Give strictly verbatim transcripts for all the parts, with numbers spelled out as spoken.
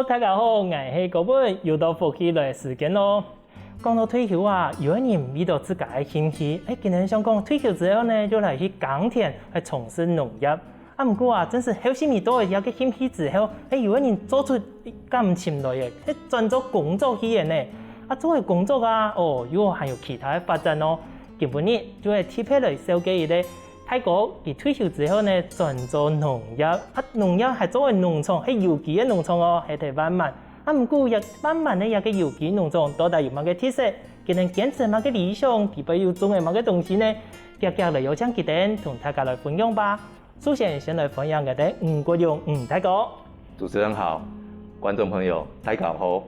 大家好，𠊎係高文，又到福氣來个時間囉。講到退休啊，有个人為著自家个興趣，欸，竟然想講退休之後呢，就來去耕田，來從事農業。啊，毋過啊，真係後生人到了這個興趣之後，欸，有个人做出感情來个，係轉做工作去个呢。啊，做个工作啊，哦，又還有其他个發展哦。今晡日就係特別來紹介一個 大哥佢退休之後呢，轉做農業，啊，農業還做个農場，係有機个農場哦，係在萬巒。啊，毋過這萬巒个這個有機農場到底有麼个特色？佢等堅持麼个理想？佢背有種个麼个東西呢？遽遽來邀請佢等同大家來分享吧。首先，先來歡迎𠊎等吳國勇吳大哥。主持人好，觀眾朋友，大家好。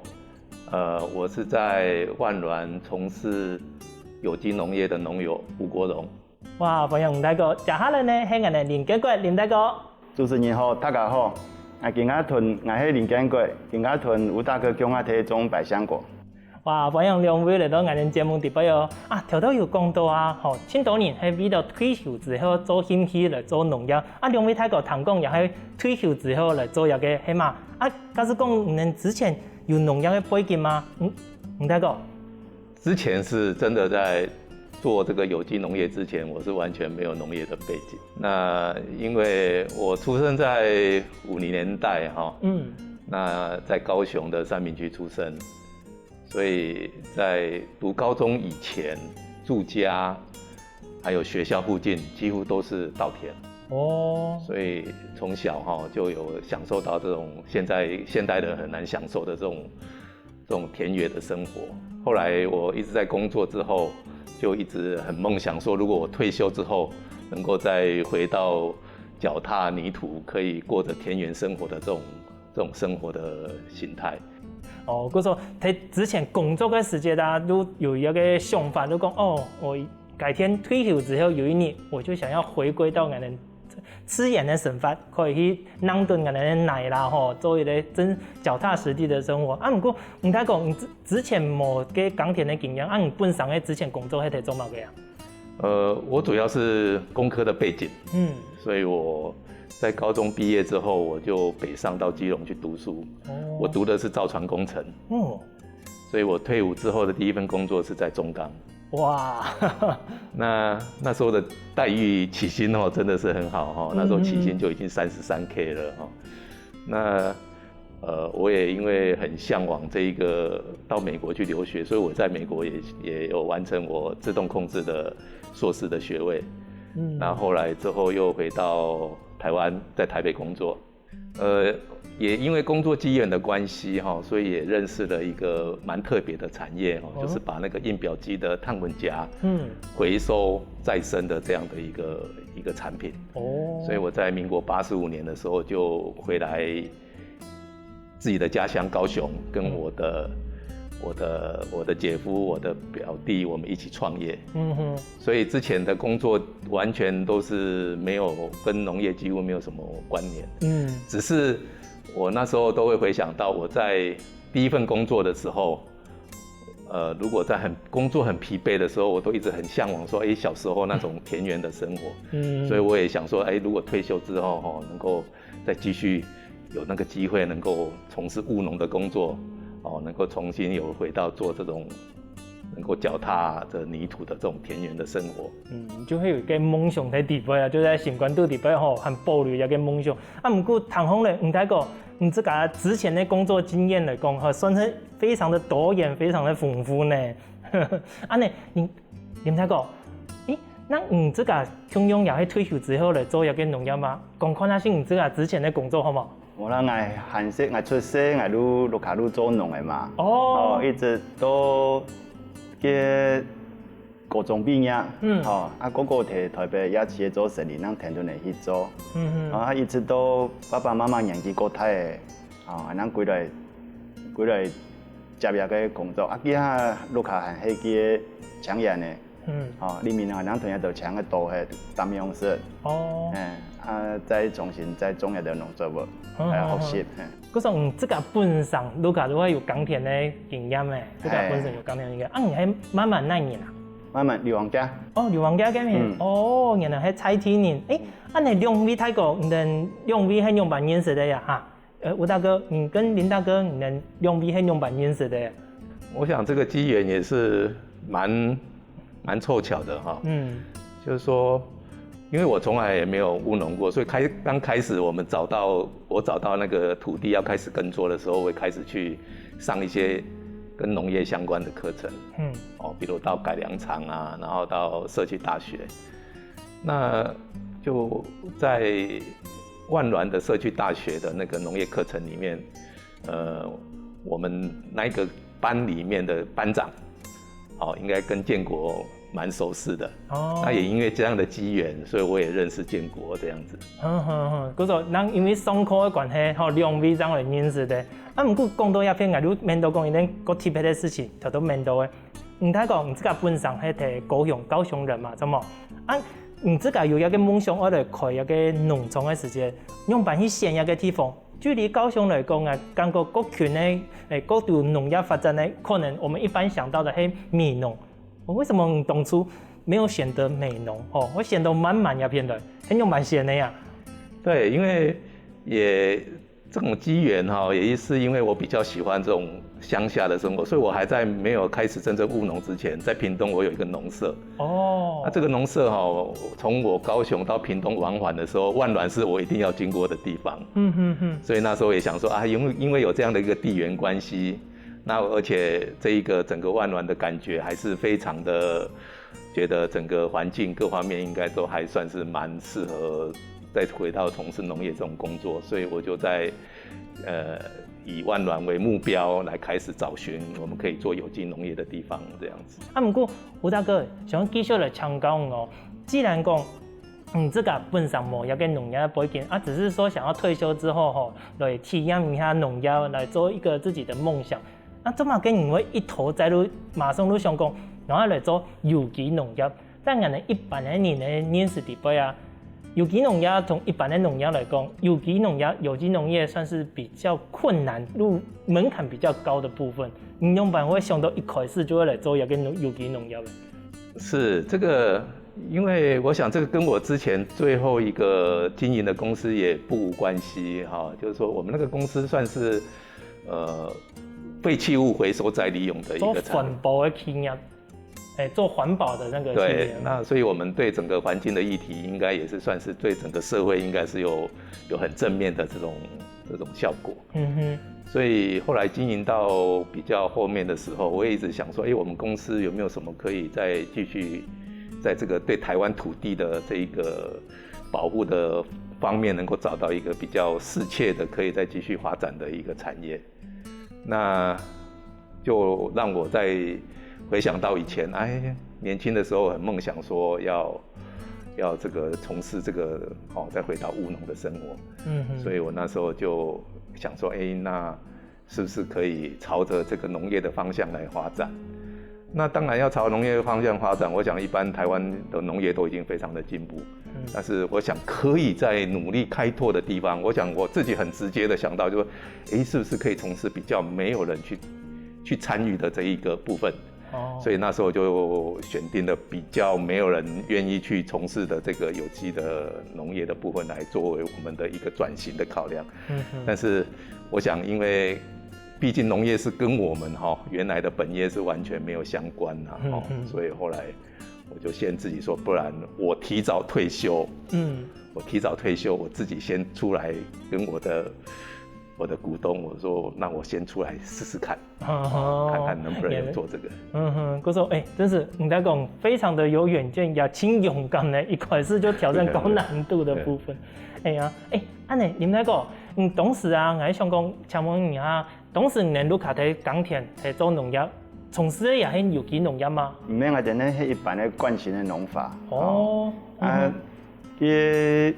呃，我是在萬巒從事有機農業的農友吳國勇。 哇，歡迎吳大哥。接下來呢，係𠊎等林建國林大哥。主持人好，大家好。𠊎今下同，𠊎係林建國，今下同吳大哥共下在種百香果。哇，歡迎兩位來到𠊎等節目裡背哦。啊，頭頭有講到啊，吼，盡多人係為著退休之後做興趣來做農業。啊，兩位大哥聽講也係退休之後來做這個，係嘛？啊，假使講你等之前有農業个背景嗎？嗯，吳大哥。 之前是真的在做這個有機農業之前，我是完全沒有農業的背景。那因為我出生在五零年代哈，嗯，那在高雄的三民區出生，所以在讀高中以前，住家還有學校附近幾乎都是稻田。哦，所以從小哈就有享受到這種現在現代人很難享受的這種 這種田園的生活。後來我一直在工作之後，就一直很夢想說，如果我退休之後，能夠再回到腳踏泥土，可以過著田園生活的這種，這種生活的形態。哦，故所在之前工作个時節啊，都有一個想法，都講哦，我改天退休之後，有一日我就想要回歸到𠊎等 自然个生活，可以去弄頓𠊎等个泥啦吼，做一個真腳踏實地个生活。啊，毋過吳大哥，你之，之前無該耕田个經驗，啊，你本身个之前工作係在做麼个啊？呃，我主要是工科的背景，嗯，所以我在高中畢業之後，我就北上到基隆去讀書。哦，我讀的是造船工程。哦，所以我退伍之後的第一份工作是在中鋼。 哇，那，那時候的待遇起薪哦，真的是很好哈，那時候起薪就已經三十三K了哈。那，呃，我也因為很嚮往這一個到美國去留學，所以我在美國也，也有完成我自動控制的碩士的學位。嗯，那後來之後又回到台灣，在台北工作。 呃，也因為工作機緣的關係哈，所以也認識了一個蠻特別的產業哈，哦，就是把那個印表機的碳混鉀，嗯，回收再生的這樣的一個，一個產品。哦，所以我在民國八十五年的時候就回來自己的家鄉高雄，跟我的，我的，我的姐夫、我的表弟，我們一起創業。嗯哼，所以之前的工作完全都是沒有，跟農業幾乎沒有什麼關聯。嗯，只是我那時候都會回想到我在第一份工作的時候，呃，如果在很，工作很疲惫的時候，我都一直很嚮往說，欸，小時候那種田園的生活。嗯，所以我也想說，欸，如果退休之後，吼，能夠再繼續有那個機會，能夠從事務農的工作，哦，能夠重新有回到做這種能夠腳踏著泥土的這種田園的生活。嗯，就會有一個夢想在裡背啊，就在心肝肚裡背吼，還保留一個夢想。啊，毋過聽講咧，吳大哥，你自家之前的工作經驗來講，吼，算是非常的多元，非常的豐富呢。啊呢，你，林大哥，欸，那你自家共樣也係退休之後來做這個農業嗎？講看下先你自家之前的工作好無？ 無啦，𠊎還細，𠊎出世，𠊎就屋下就做農个嘛。哦，哦，一直到該高中畢業，嗯，吼，啊，哥哥在台北也係做生理，𠊎跈等佢去做。嗯哼，啊，一直到爸爸媽媽年紀較大个，哦，𠊎歸來，歸來接這個工作。啊，佢下屋下還係佢个青年个， 嗯，吼，裡面啊，𠊎等同學都請个都係打糧食，哦，欸，啊，再重新再種一點農作物，哦，來學習，哦，嘿。故所你自家本身屋下就會有耕田个經驗欸，自家本身有耕田經驗，啊，你係萬巒哪人啊？萬巒六王家。哦，六王家个人，嗯，哦，原來係在地人，欸，恁呢兩位大哥，你等兩位係仰般認識个呀？哈？呃，吴大哥，你跟林大哥，你们两位是仰般认识的？我想这个机缘也是蛮蛮凑巧的哈。嗯就是说，因为我从来也没有务农过，所以开刚开始我们找到我找到那个土地要开始耕作的时候，我会开始去上一些跟农业相关的课程。嗯哦，比如到改良场啊，然后到社区大学，那就在万峦的社区大学的那个农业课程里面，呃，我们那一个班里面的班长，哦，应该跟建国蛮熟识的。哦，那也因为这样的机缘，所以我也认识建国这样子。哼哼哼，故所，人因为上课的关系，吼，两位正来认识的。啊，毋过讲到這片，𠊎就問到講一件較特別的事情，頭頭問到的。你大哥，你自家本身係在高雄，高雄人嘛，著無？啊，你自家有一個夢想，愛來開一個農場的時節，仰般去選一個地方？距離高雄來講啊，感覺較近的，誒，較多農業發展的，可能我們一般想到的係美濃。為什麼你當初沒有選擇美濃？哦，會選到萬峦這片來，係仰般選的呀？对，因为也这种机缘哈，也是因为我比较喜欢这种乡下的生活，所以我还在没有开始真正务农之前，在屏东我有一个农舍。哦，那这个农舍哈，从我高雄到屏东往返的时候，万峦是我一定要经过的地方。嗯哼哼，所以那时候也想说啊，因为因为有这样的一个地缘关系，那而且这一个整个万峦的感觉还是非常的，觉得整个环境各方面应该都还算是蛮适合再回到从事农业这种工作，所以我就在呃以万峦为目标来开始找寻我们可以做有机农业的地方这样子。啊，毋過吳大哥，想要繼續來請教你哦。既然講，嗯，自家本身無一個農業背景，啊，只是說想要退休之後吼，來體驗一下農業，來做一個自己的夢想。那做麼个你會一頭栽入，馬上就想講，然後來做有機農業？在𠊎等一般的人的認識裡背啊，有機農業同一般的農業來講，有機農業、有機農業算是比較困難、入門檻比較高的部分。你仰般會想到一開始就會來做一個農有機農業的？是这个，因为我想这个跟我之前最后一个经营的公司也不无关系哈，就是说我们那个公司算是呃废弃物回收再利用的一做个产环保的企业，哎，做环保的那个企对业，，那所以我们对整个环境的议题，应该也是算是对整个社会应该是有有很正面的这种这种效果。嗯哼，所以后来经营到比较后面的时候，我也一直想说，哎，我们公司有没有什么可以再继续在这个对台湾土地的这一个保护的方面，能够找到一个比较适切的，可以再继续发展的一个产业。那就让我再回想到以前，哎，年轻的时候很梦想说要要这个从事这个哦，再回到务农的生活，嗯哼，所以我那时候就想说，哎，那是不是可以朝着这个农业的方向来发展？那当然要朝农业的方向发展，我想一般台湾的农业都已经非常的进步，嗯但是我想可以在努力开拓的地方，我想我自己很直接的想到，就是说，诶，是不是可以从事比较没有人去去参与的这一个部分？哦，所以那时候就选定了比较没有人愿意去从事的这个有机的农业的部分来作为我们的一个转型的考量。嗯哼，但是我想，因为毕竟农业是跟我们哈原来的本业是完全没有相关呐，哦，嗯嗯所以后来我就限制自己说，不然我提早退休，嗯，我提早退休，我自己先出来跟我的我的股东我说，那我先出来试试看，哦看看能不能有做这个。嗯哼，故所，哎，真是你在讲非常的有远见，也挺勇敢的，一开始就挑战高难度的部分。哎呀，哎，恁呢，林大哥，嗯，当时啊，我还想讲，请问你啊，当时你能入卡在耕田，在做农业，从事的也很有机农业吗？毋免啊，真正係一般个惯性个农法。哦，啊，佢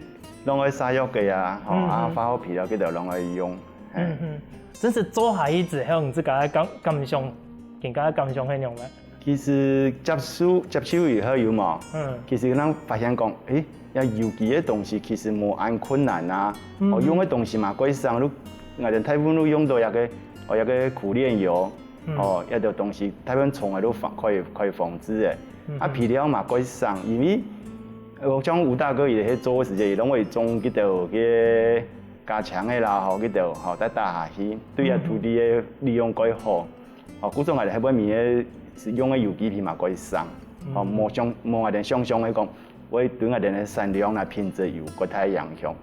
攏愛殺藥个啊，吼，嗯啊，化學肥料佢就攏愛用。嘿嗯哼，真是做下一子，还有你自家个感感想，更加感想很勇的。其實接受接受以後有無？嗯其實人發現講，誒，要有機个東西其實無恁困難啊。嗯哦，用个東西嘛，過省，你，𠊎等大部分都用到一個，哦，一個苦楝油，嗯哦，一個東西，大部分蟲仔都防可以可以防治个。嗯啊，肥料嘛，過省，因為，呃，像吳大哥佢係做个時節，佢攏會種幾多个加強个啦，吼，佢兜吼，再打下去，對這土地个利用蓋好。吼，故所𠊎兜後尾面个使用个有機肥嘛蓋省，吼，無想無𠊎兜想像个講，會對𠊎兜个產量啊品質有蓋大影響。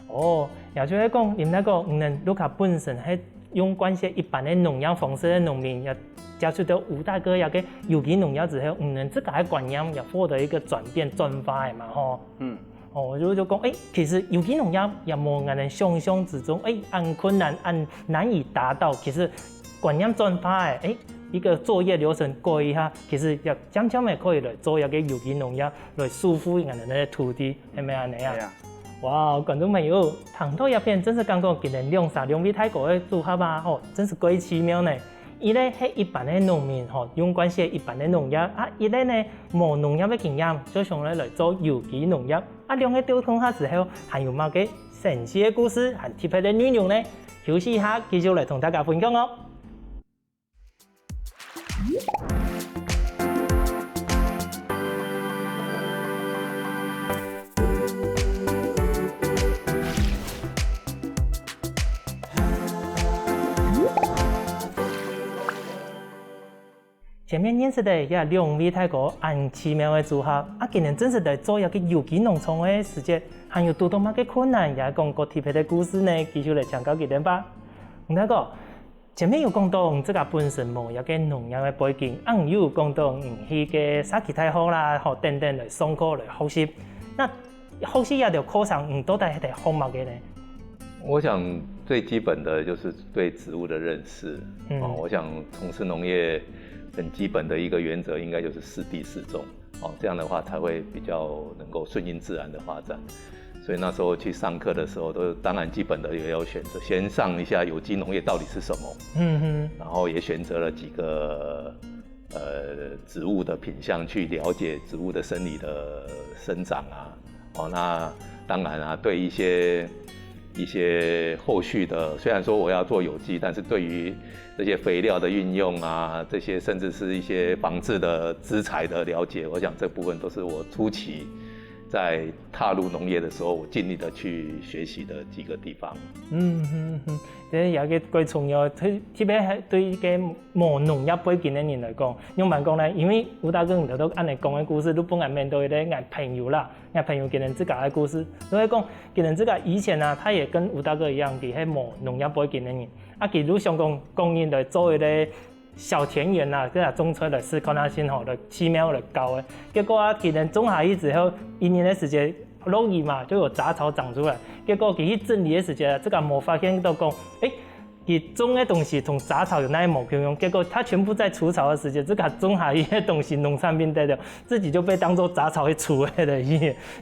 哦，也就係講，林大哥，你等屋下本身係用慣勢一般个農業方式个農民，也接觸到吳大哥這个有機農業之後，你等自家个觀念也獲得一個轉變、轉化个嘛，吼。嗯。 哦，就就講，誒，其實有機農業也無𠊎等想像之中，誒，恁困難、恁難以達到。其實觀念轉化，誒，一個作業流程改一下，其實也漸漸个可以來做一個有機農業，來守護𠊎等个土地，係毋係恁樣啊？係啊。哇，觀眾朋友，聽到這片真係感覺今日兩儕兩位大哥个組合啊，吼，真係蓋奇妙呢。 一類係一般个農民吼，用慣勢一般个農業，啊，一類呢無農業个經驗，就想來來做有機農業。啊，兩個鬥同下之後，還有麼个神奇个故事，還特別个內容呢？休息一下，繼續來同大家分享哦。 前面認識个這兩位大哥恁奇妙个組合，啊，今日正式來做一個有機農場个時節，還有堵著麼个困難，也講過特別个故事呢？繼續來請教佢等吧。吳大哥，前面有講到你自家本身無一個農業个背景，啊，又有講到你去个社區大學啦，吼，等等來上課來學習。那 學習這兜課程，你到底係在學麼个呢？我想最基本的就是對植物的認識。哦，我想從事農業很基本的一個原則，應該就是適地適種。哦，這樣的話才會比較能夠順應自然的發展。所以那時候去上課的時候，都當然基本的也有選擇，先上一下有機農業到底是什麼。嗯哼。然後也選擇了幾個呃植物的品相，去了解植物的生理的生长啊。哦，那当然啊，对一些一些后续的，虽然说我要做有机，但是对于这些肥料的运用啊，这些甚至是一些防治的资材的了解，我想这部分都是我初期在踏入农业的时候，我尽力的去学习的几个地方。嗯哼哼，這也係最重要，特特別係對一個無農業背景个人來講，仰般講呢？因為吳大哥你頭頭恁樣講个故事，都分𠊎面對一個𠊎朋友啦，𠊎朋友佢等自家个故事，就係講佢等自家以前啊，他也跟吳大哥一樣，佢係無農業背景个人，啊，佢就想講講人來做一個小田園啊，跟佢種出來試看下先吼，來試苗來搞个。結果啊，佢等種下去之後，一年个時間落雨嘛，就有雜草長出來。結果佢去整理个時間，這個無發現到講，誒， 佢種个東西同雜草有哪無共樣，結果他全部在除草的時間，這個種下去个東西農產品得了，自己就被當作雜草去除个了，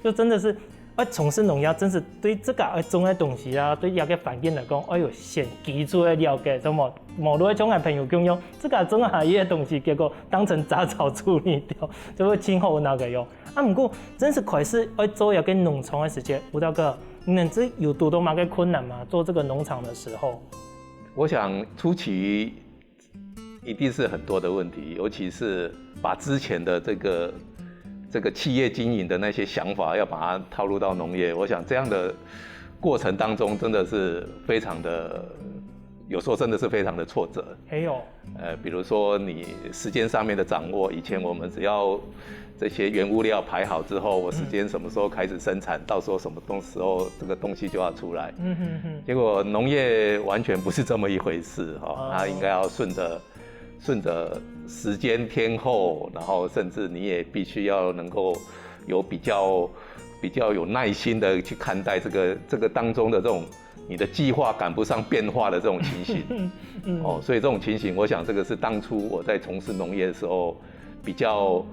就真的是，啊，從事農業真是對這個愛種个東西啊，對這個環境來講，愛有先基礎个了解，什麼，無論像𠊎朋友共樣，這個種下去个東西，結果當成雜草處理掉，就會盡好那個喲。啊，毋過真是開始愛做這個農場个時間，吳大哥，你等係有堵著麼个困難嗎？做這個農場的時候？ 我想初期一定是很多的问题，尤其是把之前的这个这个企业经营的那些想法，要把它套入到农业，我想这样的过程当中，真的是非常的，有时候真的是非常的挫折。哎呦，呃，比如说你时间上面的掌握，以前我们只要这些原物料排好之后，我时间什么时候开始生产，到时候什么东时候这个东西就要出来。嗯哼哼，结果农业完全不是这么一回事哈、哦它应该要顺着顺着时间天候，然后甚至你也必须要能够有比较比较有耐心的去看待这个这个当中的这种你的计划赶不上变化的这种情形。哦，所以这种情形，我想这个是当初我在从事农业的时候比较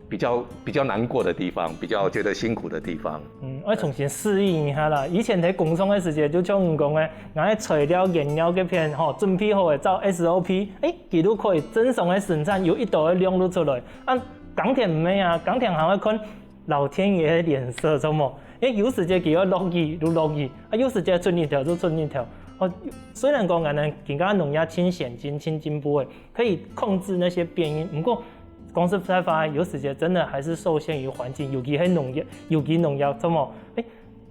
比较比较难过的地方，比较觉得辛苦的地方。嗯，愛重新適應一下啦。以前在工廠个時節，就像你講个，𠊎个材料、原料這片吼，準備好个，照S O P，誒，佢就可以正常个生產，有一定个量就出來。啊，耕田毋係啊，耕田還愛看老天爺个臉色，著無？誒，有時節佢愛落雨就落雨，啊，有時節出日頭就出日頭。哦，雖然講𠊎等今个農業盡先進、盡進步个，可以控制那些變因，毋過 講實在話，有時節真的還是受限於環境，尤其係農業，尤其農業，著無？誒，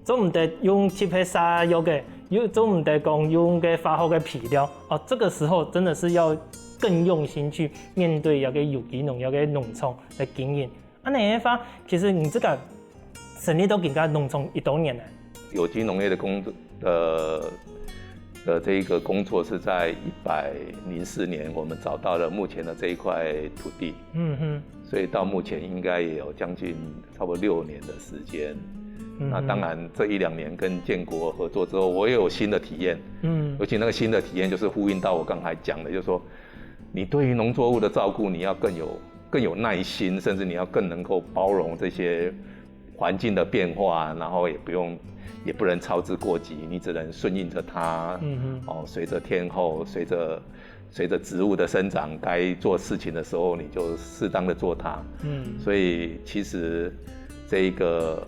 做毋得用特別灑藥个，又做毋得講用个化學个肥料哦，這個時候真的是要更用心去面對這個有機農業个農場个經營。恁樣个話，其實你這個成立到今个農場幾多年了？有機農業的工作的的這一個工作是在一百零四年，我們找到了目前的這一塊土地，嗯哼，所以到目前應該也有將近差不多六年的時間。嗯那當然，這一兩年跟建國合作之後，我也有新的體驗。嗯尤其那個新的體驗，就是呼應到我剛才講的，就是說，你對於農作物的照顧，你要更有更有耐心，甚至你要更能夠包容這些環境的變化，然後也不用也不能操之過急，你只能順應著它，嗯哦，隨著天候，隨著隨著植物的生長，該做事情的時候，你就適當的做它。嗯所以其實這一個，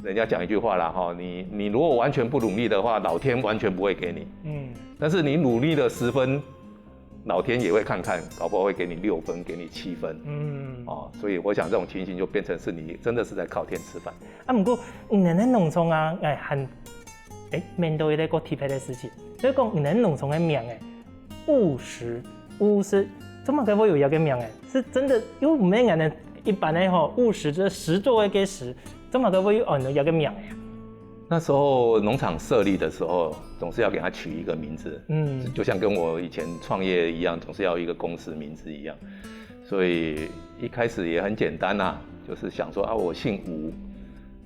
人家講一句話啦，哈，你你如果完全不努力的話，老天完全不會給你。嗯但是你努力了十分，老天也會看看，搞不好會給你六分，給你七分。嗯哦，所以我想這種情形就變成是你真的是在靠天吃飯。啊，毋過你等个農場啊，哎，還哎面對一個較特別个事情，所以講你等農場个名哎，務實務實，做麼个會有這個名哎？是真的，又毋係恁樣一般个吼，務實這實作个實，做麼个會有恁樣一個名哎？那時候農場設立的時候，總是要給它取一個名字，嗯就像跟我以前創業一樣，總是要一個公司名字一樣。所以一開始也很簡單啦，就是想說啊，我姓吳，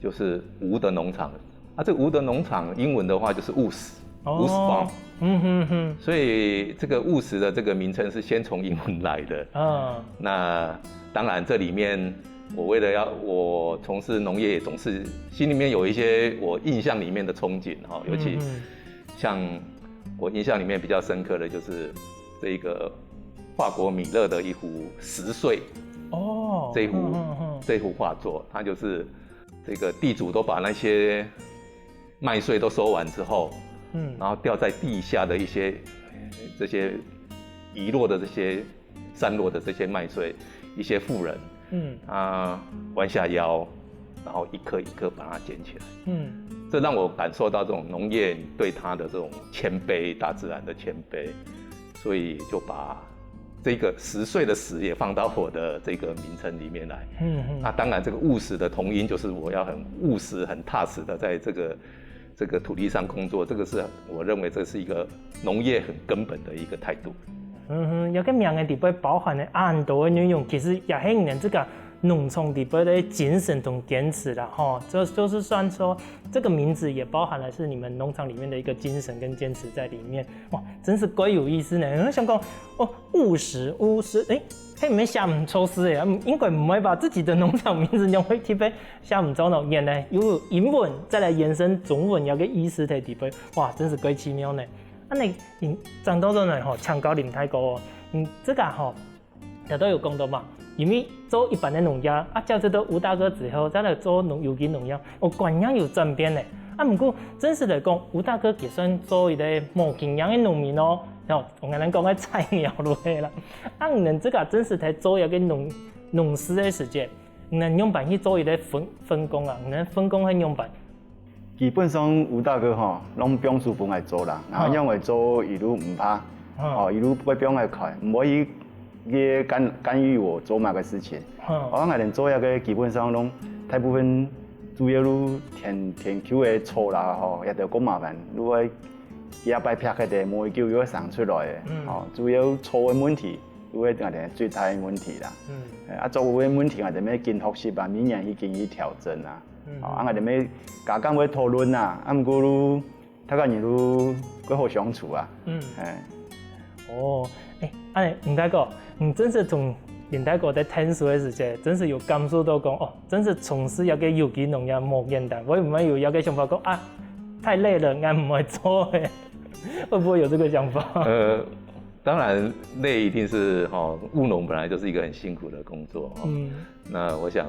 就是吳的農場。啊，這個吳的農場英文的話就是務實，務實 farm。嗯哼哼，所以這個務實的這個名稱是先從英文來的。啊，那當然這裡面我為了要我從事農業，也總是心裡面有一些我印象裡面的憧憬哈，尤其嗯像我印象裡面比較深刻的就是這個法國米勒的一幅十歲哦，這一幅嗯嗯嗯這幅畫作，它就是這個地主都把那些麥穗都收完之後，嗯然後掉在地下的一些這些遺落的這些散落的這些麥穗，一些婦人嗯啊彎下腰，然後一顆一顆把它撿起來。嗯這讓我感受到這種農業對它的這種謙卑，大自然的謙卑，所以就把這個十歲的十也放到我的這個名稱裡面來。嗯嗯，那當然，這個務實的同音就是我要很務實、很踏實的在這個這個土地上工作，這個是我認為這是一個農業很根本的一個態度。嗯哼，有個名个底背包含了很多的內容，其實也係你們這個農場底背的精神同堅持啦，吼，就就是算說這個名字也包含了是你們農場裡面的一個精神跟堅持在裡面，哇，真是蓋有意思呢。我想講，哦，務實，務實，誒，係毋係寫毋著字誒，應該毋會吧？自己的農場名字仰會特別寫毋著呢？原來有英文，再來延伸中文，有個意思在底背，哇，真是蓋奇妙呢。啊，你你講到這呢，吼，請教林大哥哦，嗯，這個吼，頭先有講到嘛，因為做一般的農業，啊，接觸到吳大哥之後，再來做農有機農業，哦，觀念有轉變呢。啊，毋過真實來講，吳大哥佢算做一個無經驗的農民哦，吼，𠊎等講个菜鳥就係啦。啊，你等這個真實在做一個農農事的時節，你等仰般去做一個分分工啊？你等分工係仰般？基本上吳大哥吼，攏放手分𠊎做啦，然後嗯讓𠊎做一路毋怕，嗯哦，一路會放𠊎開，毋會去干干預我做麼个事情。嗯哦，𠊎等做一個基本上攏大部分主要都田田坵个草啦吼，也都較麻煩，都會幾下擺劈開个，無幾久又會生出來个。嗯哦，主要草个問題，都係𠊎等最大个問題啦。嗯哎啊，作物个問題，𠊎等愛緊學習啊，每年去緊去調整啊。嗯哦，啊，𠊎等愛加減會討論啊，啊，毋過都大家人都較好相處啊。嗯。哎，哦，誒，恁呢，吳大哥，你真是從林大哥在談事个時節，真是有感受到講，哦，真是從事一個有機農業無簡單。會毋會有一個想法講啊，太累了，𠊎毋愛做誒？會不會有這個想法？呃，當然累一定是哈，務農本來就是一個很辛苦的工作哈。嗯那我想，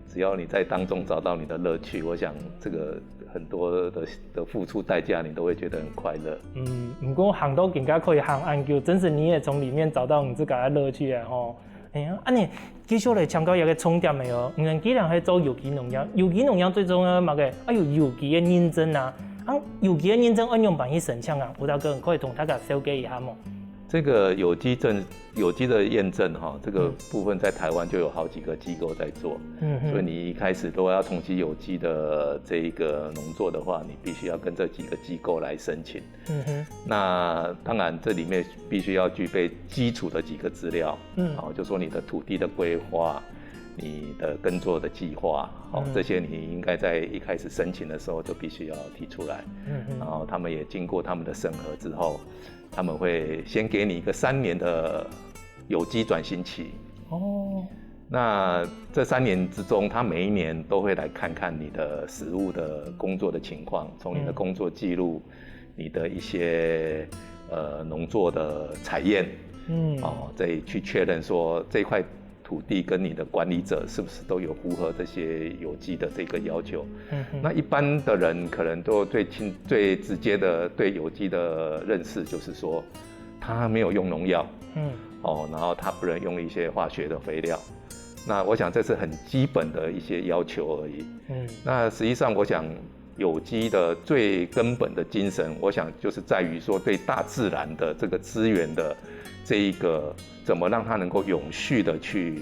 只要你在當中找到你的樂趣，我想這個很多的的付出代價，你都會覺得很快樂。嗯，毋過行到今个可以行恁久，真是你也從裡面找到你自家个樂趣啊吼。哎呀，恁呢繼續來強調一個重點个哦，你既然係做有機農業，有機農業最重要个麼个？啊，有有機个認證啊，啊，有機个認證愛仰般去申請啊？吳大哥，你可以同大家紹介一下無？這個有機證，有機的驗證哈，這個部分在台灣就有好幾個機構在做，嗯，所以你一開始都要同意有機的這一個農作的話，你必須要跟這幾個機構來申請。嗯哼，那當然這裡面必須要具備基礎的幾個資料，嗯，哦，就說你的土地的規劃，你的耕作的計劃，哦，這些你應該在一開始申請的時候就必須要提出來。嗯，然後他們也經過他們的審核之後，他們會先給你一個三年的有機轉型期。哦，那這三年之中，他每一年都會來看看你的實務的工作的情況，從你的工作記錄、你的一些呃農作的採驗，嗯，哦，再去確認說這塊土地跟你的管理者是不是都有符合這些有機的這個要求。嗯，那一般的人可能都最親最直接的對有機的認識就是說，他沒有用農藥，嗯，哦，然後他不能用一些化學的肥料。那我想這是很基本的一些要求而已。嗯，那實際上我想有機的最根本的精神，我想就是在於說對大自然的這個資源的這一個怎麼讓它能夠永續的去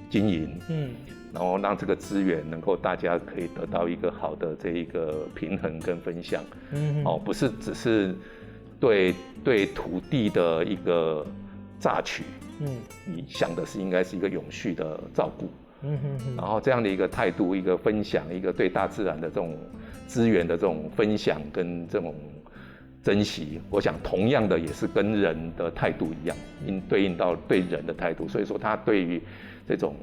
經營，嗯，然後讓這個資源能夠大家可以得到一個好的這一個平衡跟分享，嗯，哦，不是只是對对土地的一個榨取，嗯，你想的是應該是一個永續的照顧。嗯哼哼，然後這樣的一個態度，一個分享，一個對大自然的這種資源的這種分享跟這種珍惜，我想同樣的也是跟人的態度一樣，應对应到对人的态度。所以说，他对于这种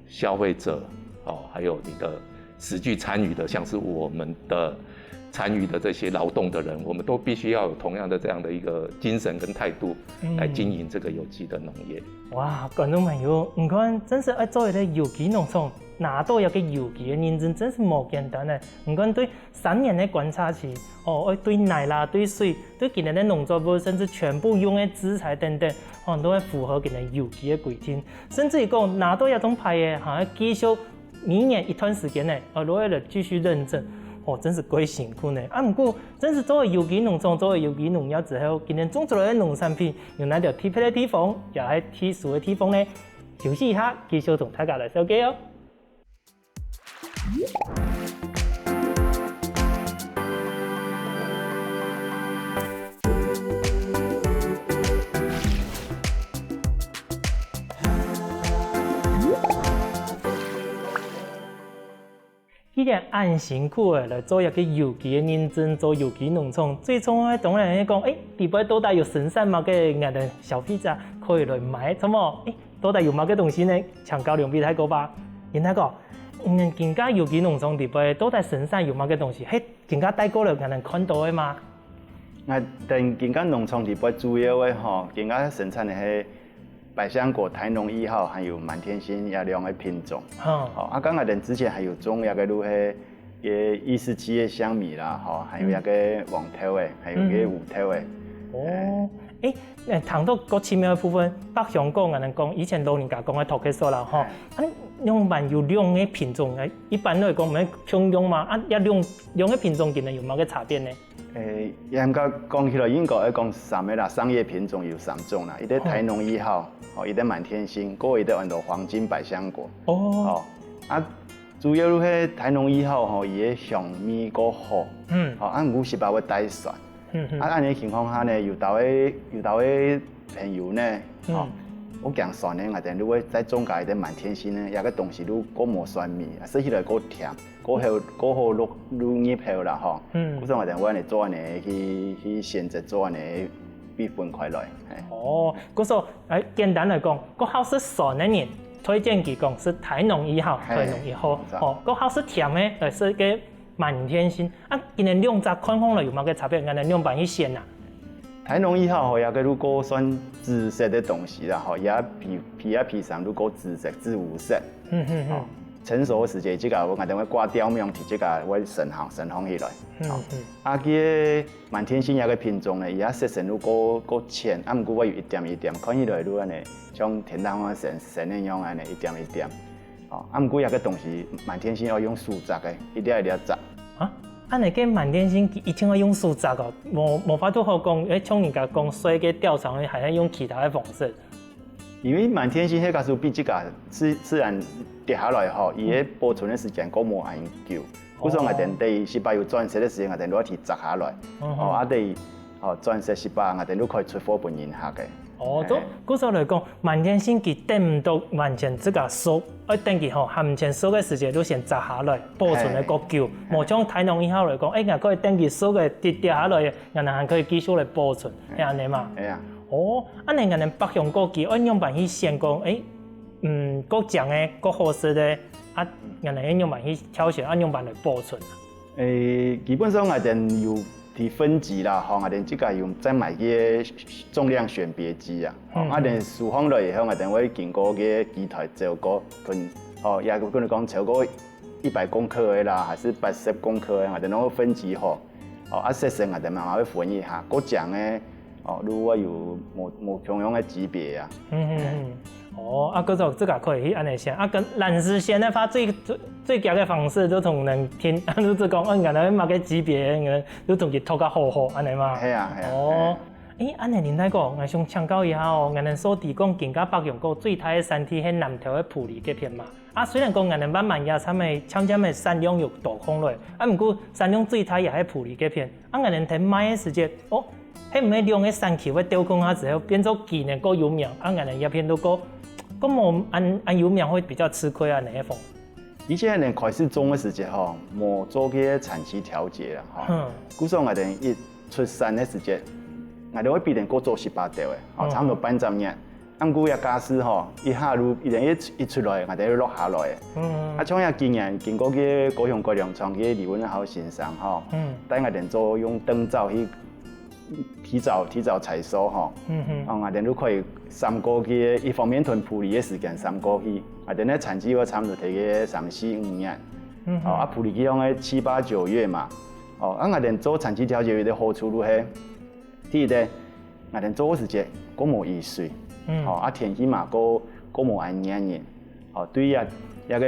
消费者，哦，还有你的实际参与的，像是我们的参与的这些劳动的人，我们都必须要有同样的这样的一个精神跟态度，来经营这个有机的农业。哇，观众朋友，你看，真是爱做一个有机农场，拿到一个有机的认证，真是无简单呢。你看，对三年的观察期，哦，对泥啦、对水、对今年的农作物，甚至全部用的资材等等，哦，都会符合今年有机的规定。甚至于讲，拿到一张牌个，还要继续每年一段时间呢，哦，落来继续认证，哦，真是过辛苦呢。啊，毋过，真是做个有机农场，做个有机农业之后，今年种出来个农产品有哪条特别个地方，也系特殊个地方呢？休息一下，继续同大家来了解哦。 既然恁辛苦个来做一个有机个认证，做有机农场，最重要个当然系讲，欸，里背到底有生产么个，𠊎等消费者可以来买，著无？欸，到底有么个东西呢？请教两位大哥吧。林大哥，嗯，今个有机农场里背到底生产有么个东西？系今个带过来，𠊎等看到个吗？ 𠊎等今个农场里背主要个吼，今个生产个系百香果、台农一号，还有满天星这两个品种。吼，啊，刚刚等之前还有种一个路系个一四七个香米啦，吼，还有一个黄豆个，还有一个烏豆个。哦，欸，那谈到个奇妙个部分，百香果，𠊎等讲以前老人家讲个托克索啦，吼，啊，用蛮有两个品种，一般来讲，毋系共样嘛，啊，这两两个品种，佢等有么个差别呢？ 诶，严格讲起来，应该爱讲三个啦，商业品种有三种啦，一个台农一号，哦，一个满天星，个一个安到黄金百香果。哦，啊，主要系台农一号吼，伊个香味个好，嗯，哦，啊，毋过食饱会带酸，嗯嗯，啊，恁样情况下呢，有兜个有兜个朋友呢，哦，我讲酸呢，我等如果再种个一个满天星呢，这个东西如果无酸味，食起来个甜。 过后过后入入入口啦吼。嗯，故所我等会呢做呢去去选择做呢比分开来。哦，故所，哎，简单来讲，个好食酸个人，推荐佢讲是台农一号，台农一号。哦，个好食甜个，呃，是个满天星。啊，今年两只看看了有么个差别？俺两班去选啊？台农一号吼，也个如果算紫色的东西啦，吼，也皮皮啊皮上如果紫色、紫乌色。嗯嗯嗯。 成熟个时节，这个我等会挂掉苗，这个会生长生长起来。嗯嗯。啊，个满天星这个品种呢，伊个色素个个浅，啊，毋过会有一点一点，看起来如安尼，像天堂个神神个样安尼一点一点。哦，啊，毋过这个东西满天星要用手摘个，一粒一粒摘。啊，恁樣个滿天星佢一定愛用手摘哦，無無法度好講，誒，像人家講睡个吊床，還愛用其他个方式。因為滿天星該个樹比自家自自然跌下來吼，佢个保存个時間較無恁久。故所𠊎等在十八有轉色个時間，𠊎等就愛去摘下來，哦，啊在哦轉色十八，𠊎等就可以出貨分人客个。哦，都故所來講，滿天星佢等毋到完全自家熟，愛等佢吼還毋曾熟个時節，就先摘下來，保存个較久，無像大農以後來講，誒，𠊎可以等佢熟个跌跌下來，𠊎還可以繼續來保存，係恁樣嘛？係啊。哦，恁樣𠊎等百香果佢愛仰般去選講，誒，嗯，較靚个、較好食个，啊，𠊎等愛仰般去挑選，啊，仰般來保存啊？ 誒，基本上𠊎等有提分級啦，吼，𠊎等自家有在買个重量選別機啊，吼，𠊎等收上來以後，𠊎等會經過个機台照過，分，吼，也可能講超過一百公克个啦，還是八十公克个，𠊎等攏會分級吼，哦，啊，色色𠊎等嘛會分一下，較靚个，哦，如果有無無共樣个級別啊。嗯嗯嗯。哦，啊，故所這个可以去恁樣選。啊，跟藍絲線个話，最最最佳个方式就同人聽，就係講，哦，原來麼个級別，原來就同佢討較好好，恁樣嘛。係啊係啊。哦，誒，恁樣林大哥，𠊎想請教一下哦，𠊎等所知講今个百香果最大个產地係南投个埔里該片嘛。啊，雖然講𠊎等慢慢也參个漸漸个產量有多降落，啊，毋過產量最大也係埔里該片。啊，𠊎等在賣个時節，哦， 係毋係兩个產區會調控下之後，變做佢呢較有名，啊，𠊎等這片就較較無恁恁有名，會比較吃虧啊，哪一方？以前𠊎等開始種个時節吼，無做个產期調節啦，吼。故所𠊎等一出產个時節，𠊎等會比人較早十八度个，吼，差毋多半隻月。啊毋過這價數吼，一下就一等一一出來，𠊎等就落下來个。啊，像這今年經過个高雄改良場个李文豪先生吼，帶𠊎等做用燈罩去 提早提早採收吼，嗯哼，啊，𠊎等就可以閃過去，一方面同埔里个時間閃過去，𠊎等个產期會差毋多提个三四五月，嗯哼，啊，埔里佢講个七八九月嘛，哦，啊，𠊎等做產期調節有一個好處就係，第一個，𠊎等做个時節較無雨水，嗯，哦，啊，天氣嘛較較無恁炎熱，哦，對呀，這個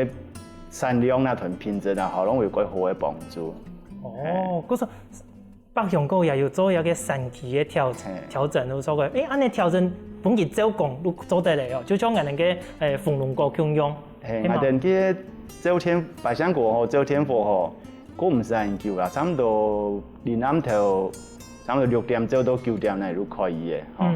產量啦同品質啦，吼，攏有較好个幫助。哦，故所 百香果也有做一個產期个調調整，就所講，誒，恁樣調整分佢照講就做得了哦，就像𠊎等个誒紅龍果共樣。嘿，𠊎等个朝天百香果吼，朝天火吼，過毋使恁久啦，差毋多臨暗頭，差毋多六點鐘到九點內就可以个吼，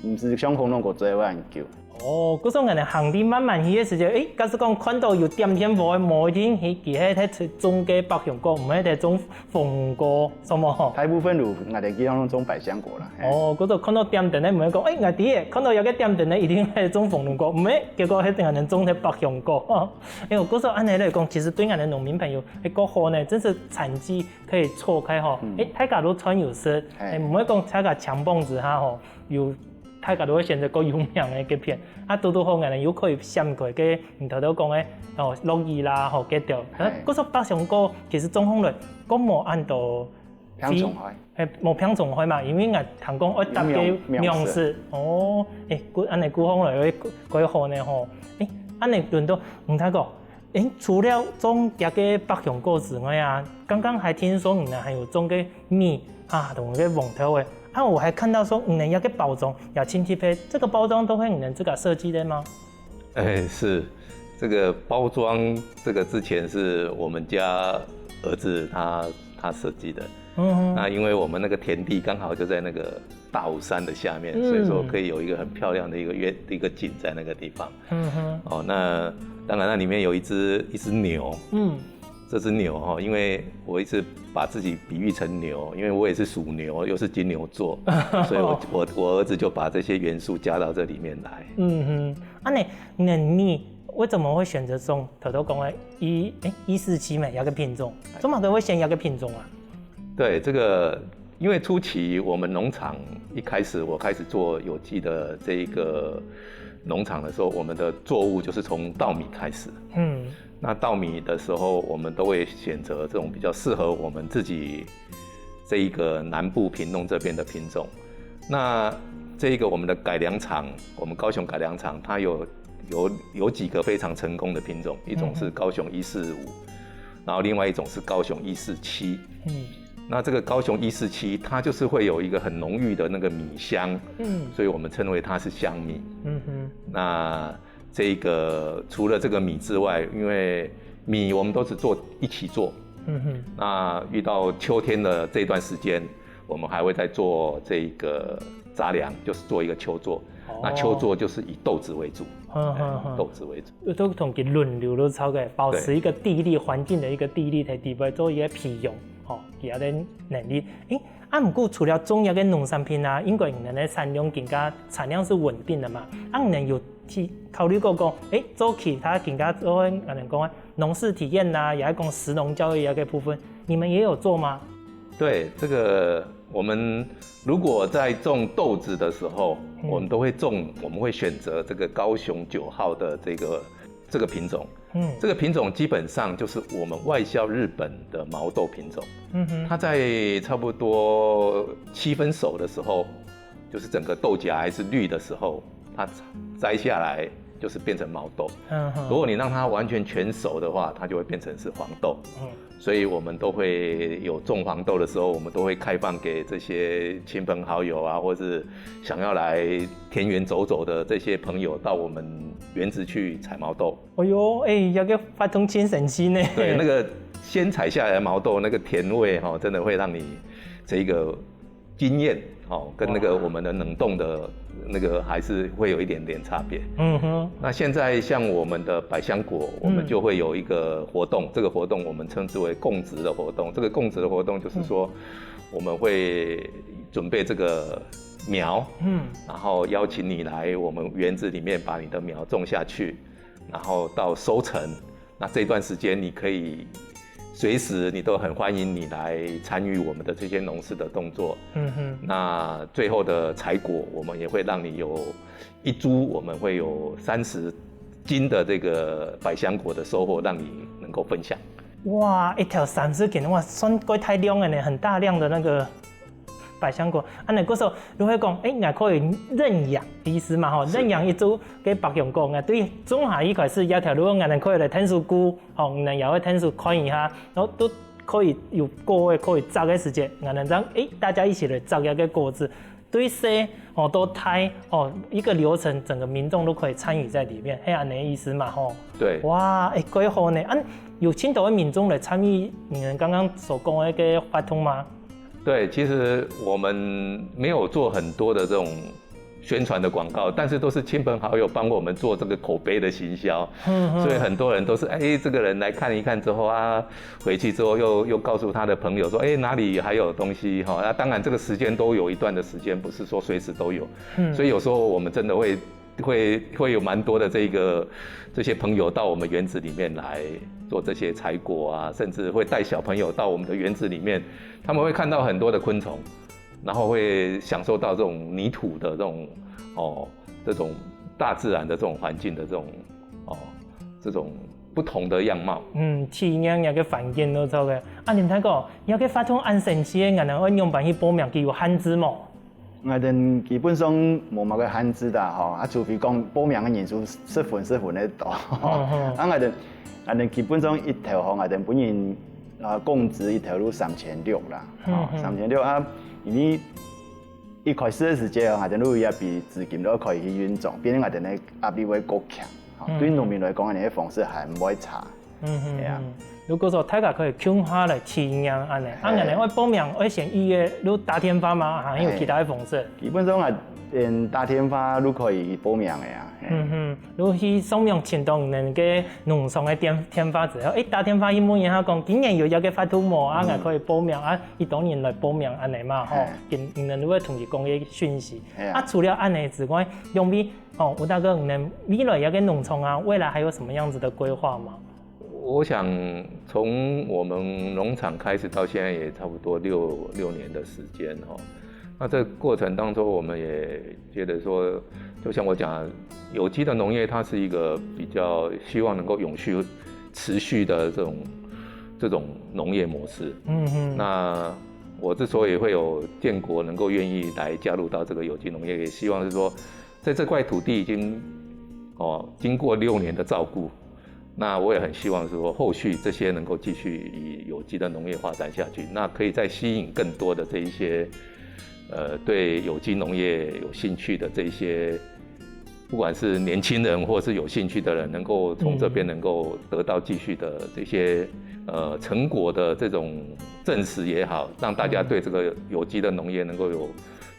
毋使像紅龍果做恁久。 哦，故所𠊎等行路慢慢去个時節，誒，假使講看到有點點火个，無一定係佢係在種个百香果，毋係在種紅果，係無？大部分就𠊎等基本上種百香果啦。嘿。哦，故所看到點點个，毋會講，誒，𠊎知个，看到有個點點个，一定係種紅龍果，毋係，結果係𠊎等種个百香果。哦，誒，故所恁樣來講，其實對𠊎等農民朋友，誒，較好呢，真係產季可以錯開吼，誒，大家都賺有食，誒，毋會講大家搶幫子下吼，有 大家都會選擇較有名个該片，啊，堵堵好𠊎等又可以閃開該你頭頭講个哦落雨啦，吼，該條。啊，故所百香果其實種好來，較無恁多，病蟲害，係無病蟲害嘛，因為𠊎聽講愛搭个糧食，哦，誒，故恁樣顧好來會較好呢吼，誒，恁樣輪到吳大哥。 誒，除了種這個百香果之外啊，剛剛還聽說你們還有種個米啊，同個黃豆誒。啊，我還看到說你們這個包裝也挺特別，這個包裝都係你們自家設計的嗎？哎，是，這個包裝，這個之前是我們家兒子他他設計的。嗯，那因為我們那個田地剛好就在那個大武山的下面，所以說可以有一個很漂亮的一個月一個景在那個地方。 嗯哼。哦，那當然，那裡面有一隻一隻牛。嗯。這隻牛哈，因為我一直把自己比喻成牛，因為我也是屬牛，又是金牛座，所以我我我兒子就把這些元素加到這裡面來。嗯哼，啊，那那你為什麼會選擇種頭頭講个一誒一四七咩，這個品種？怎麼都會選這個品種啊？對，這個因為初期我們農場一開始我開始做有機的這一個農場的時候，我們的作物就是從稻米開始。嗯，那稻米的時候，我們都會選擇這種比較適合我們自己這一個南部屏東這邊的品種。那這一個我們的改良場，我們高雄改良場，它有有有幾個非常成功的品種，一種是高雄一四五，然后另外一种是高雄一四七。嗯，那这个高雄一四七，它就是会有一个很浓郁的那个米香，嗯，所以我们称为它是香米。嗯哼，那这个除了这个米之外，因为米我们都只做一期做，嗯哼，那遇到秋天的这段时间，我们还会再做这个杂粮，就是做一个秋作。那秋作就是以豆子为主，嗯哼哼，豆子为主。都同佢輪流都炒个，保持一个地利环境的一个地利在地位做一个培养，吼，佢个能力。诶，啊，毋过除了种藥个农产品啊，应该你们的产量更加产量是稳定的嘛。啊，你们有去考虑过讲，诶，做其他更加做，可能讲农事体验呐，也讲食农教育啊个部分，你们也有做吗？对，这个我们如果在种豆子的时候，我们都会种，我们会选择这个高雄九号的这个这个品种。嗯，这个品种基本上就是我们外销日本的毛豆品种。嗯哼，它在差不多七分熟的时候，就是整个豆荚还是绿的时候，它摘下来就是变成毛豆。嗯哼，如果你让它完全全熟的话，它就会变成是黄豆。嗯，所以我们都会有种黄豆的时候，我们都会开放给这些亲朋好友啊，或是想要来田园走走的这些朋友，到我们园子去采毛豆。哎哟，哎，这个活动真神奇呢。对，那个先采下来的毛豆，那个甜味哈，真的会让你这个经验哦，跟那个我们的冷冻的那个还是会有一点点差别。嗯哼。那现在像我们的百香果，我们就会有一个活动，这个活动我们称之为供植的活动。这个供植的活动就是说，我们会准备这个苗，嗯，然后邀请你来我们园子里面把你的苗种下去，然后到收成，那这段时间你可以随时你都很欢迎你来参与我们的这些农事的动作。嗯哼，那最后的采果，我们也会让你有一株，我们会有三十斤的这个百香果的收获，让你能够分享。哇，一条三十斤，哇，算过大量的呢，很大量的那个百香果。啊，那个时候如果讲，哎，也可以认养，意思嘛吼，认养一株个百香果，那对种下一开始，这条路，我们可以来探索菇，吼，那也会探索看一下，然后都可以有各位可以摘的时间，那这样，哎，大家一起来摘一个果子，对谁哦都太哦一个流程，整个民众都可以参与在里面，嘿，安尼意思嘛吼。对，哇，哎，过好呢，啊，有真多的民众来参与你们刚刚所讲的一个活动吗？对，其实我们没有做很多的这种宣传的广告，但是都是亲朋好友帮我们做这个口碑的行销，所以很多人都是哎，这个人来看一看之后啊，回去之后又又告诉他的朋友说，哎，哪里还有东西哈？那当然这个时间都有一段的时间，不是说随时都有，所以有时候我们真的会。会会有蛮多的这个这些朋友到我们园子里面来做这些采果啊，甚至会带小朋友到我们的园子里面，他们会看到很多的昆虫，然后会享受到这种泥土的这种哦这种大自然的这种环境的这种哦这种不同的样貌。嗯，体验个个环境都做个。啊，林太哥，有个活动恁神奇个，人人愛仰般去报名，佢有限制無？ 𠊎兜基本上無麼个限制啦吼，啊，除非講報名个人數十分十分个多。啊，𠊎兜𠊎兜基本上一頭吼，𠊎兜本人啊，工資一頭都三千六啦，吼，三千六啊，因為一開始个時節，𠊎兜都也比資金都可以去運作，變成𠊎兜个壓力會過強，吼，對農民來講，恁樣个方式還毋會差。 嗯哼，係啊。如果說大家可以共下來體驗恁樣，啊，恁樣愛報名，愛先預約，就打電話嗎？還有其他个方式？基本上啊，嗯，打電話就可以報名个啊。嗯哼，就去上網尋到你个農場个電電話之後，誒，打電話去問一下講，今年有這个活動無？啊，𠊎可以報名啊，幾多人來報名恁樣嘛，吼，今你就會同佢講个訊息。啊，除了恁樣之外，因為 哦，吳大哥，你們未來這个農場啊，未來還有什麼樣子的規劃嗎？我想從我們農場開始到現在也差不多六六年的時間哦。那這過程當中，我們也覺得說，就像我講，有機的農業它是一個比較希望能夠永續、持續的這種這種農業模式。嗯嗯。那我之所以會有建國能夠願意來加入到這個有機農業，也希望是說， 在這塊土地已經哦經過六年的照顧，那我也很希望是说，后续这些能够继续以有机的农业发展下去，那可以再吸引更多的这一些，呃，对有机农业有兴趣的这一些，不管是年轻人或是有兴趣的人，能够从这边能够得到继续的这些，呃，成果的这种证实也好，让大家对这个有机的农业能够有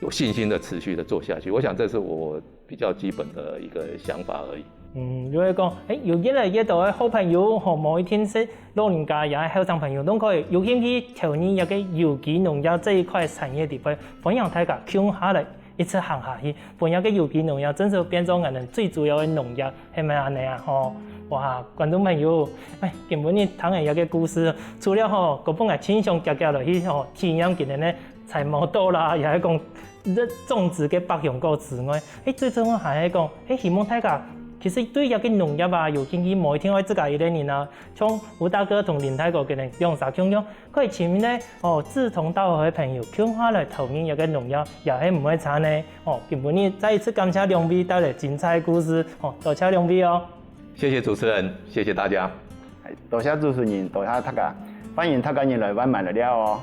有信心的持续的做下去。我想这是我比较基本的一个想法而已。嗯，就係講，誒，有越來越多个好朋友，吼，無一定係老人家，也係後生朋友，都可以有興趣投入這个有機農業這一塊產業裡背，歡迎大家共下來一起行下去，分這个有機農業正式變做𠊎等最主要个農業，係毋係恁樣啊？吼，哇，觀眾朋友，誒，今晡日聽完這个故事，除了吼，𠊎本來盡想遽遽來去吼體驗佢等个採毛豆啦，也係講這種植个百香果之外，誒，最重要還係講，誒，希望大家其實對這个農業啊有興趣，無一定愛自家一個人啊，像吳大哥同林大哥佢等兩儕共樣，可以尋呢，哦，志同道合个朋友，共下來投入這个農業，也係毋會差呢。哦，今晡日再一次感謝兩位帶來精彩个故事，哦，多謝兩位哦。谢谢主持人，谢谢大家。多谢主持人，多谢大家，欢迎大家人来万巒來尞哦。